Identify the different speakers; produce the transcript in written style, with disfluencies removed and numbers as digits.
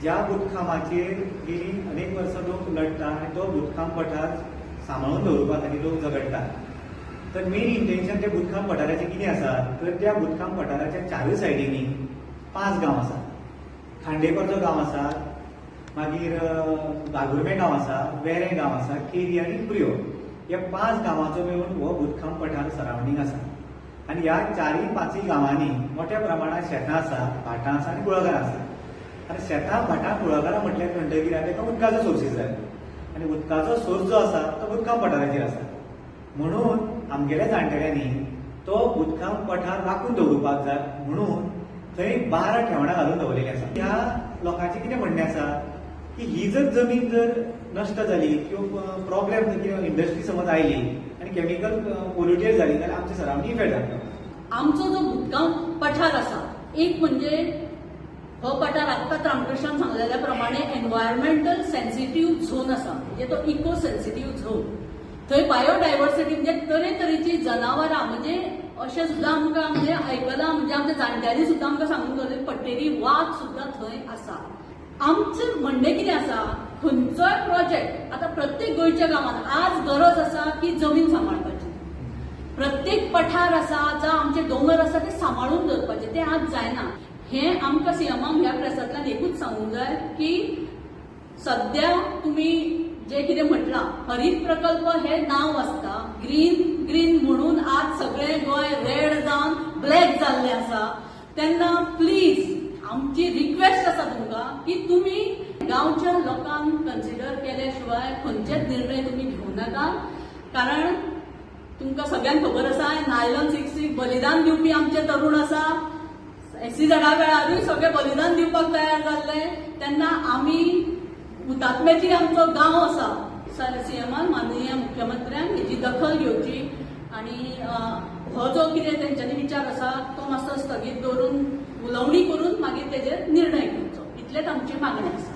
Speaker 1: ज्या भूतखामाचेर गेली अनेक वर्सां लोक लढटा आनी तो भूतखाम पठार सांबाळून दवरपा खातीर लोक झगडटा. तर मेन इंटेन्शन त्या भूतखाम पठाराचें कितें आसा तर त्या भूतखाम पठाराच्या चारूय सायडींनी 5 गांव आसा. खांडेपरचो गांव आसा, मागीर वाघुर्मे गांव आसा, वेरें गांव आसा, केरी आनी प्रियो. ह्या 5 गांवांचो मेळून हो भूतखाम पठार सरावंडींग आसा. आनी ह्या चारय पांचय गांवांनी मोठ्या प्रमाणात शेतां आसा, भाटां आसा आनी कुळागरां आसा. आनी शेतां भाटां कुळागरां म्हटल्यार म्हणटगीर ताका उदकाचो सोर्सीस जाय आनी उदकाचो सोर्स जो आसा तो भूतखाम पठाराचेर आसा. म्हणून आमगेल्या जाणटेल्यांनी तो भूतखाम पठार राखून दवरपाक जाय म्हणून थंय 12 ठेवणां घालून दवरलेलीं आसा. ह्या लोकांचें कितें म्हणणें आसा की ही जर जमीन जर नश्ट जाली किंवा प्रॉब्लेम कितें इंडस्ट्री समज आयली आनी केमिकल पोल्युटेड जाली जाल्यार आमचे सरावंडींग इफेक्ट जातलो.
Speaker 2: आमचो जो भूतगांव पठार आसा, एक म्हणजे हो पठार आत्ताच रामकृष्णान सांगलेल्या प्रमाणे एनवायरमेंटल सेन्सिटीव झोन आसा, म्हणजे तो इको सेन्सिटीव झोन. थंय बायोडायवर्सिटी म्हणजे तरेतरेची जनावरां, म्हणजे अशें सुद्दां आमकां म्हणजे आयकलां, म्हणजे आमच्या जाणट्यांनी सुद्दां आमकां सांगून दवरलें पट्टेरी वाग सुद्दां थंय आसा. आमचें म्हणणें कितें आसा, खंयचोय प्रोजेक्ट आतां प्रत्येक गोंयच्या गांवांत आज गरज आसा की जमीन सांबाळपाची. प्रत्येक पठार आसा जावं आमचे दोंगर आसा ते सांबाळून दवरपाचे, ते आज जायना. हें आमकां सीएमाक ह्या प्रेसांतल्यान एकूच सांगूंक जाय की सद्या तुमी जे कितें म्हटलां हरीत प्रकल्प हे नांव आसता, ग्रीन ग्रीन म्हणून आज सगळें गोंय रेड जावन ब्लॅक जाल्लें आसा. तेन्ना प्लीज आमची रिक्वेस्ट आसा तुमकां की तुमी गांवच्या लोकांक कन्सिडर केल्या शिवाय खंयचेच निर्णय तुमी घेवं नाका. कारण तुमकां सगळ्यांक खबर आसा नायलॉन 6 बलिदान दिवपी आमचे तरुण आसा, एसईझेडा वेळारूय सगळे बलिदान दिवपाक तयार जाल्ले. तेन्ना आमी हुतात्म्याची आमचो गांव आसा. सीएमान माननीय मुख्यमंत्र्यान हेची दखल घेवची आनी हो जो कितें तेंच्यांनी विचार आसा तो मातसो स्थगीत दवरून उलोवणी करून मागीर तेजेर निर्णय घेवचो, इतलेंच आमची मागणी आसा.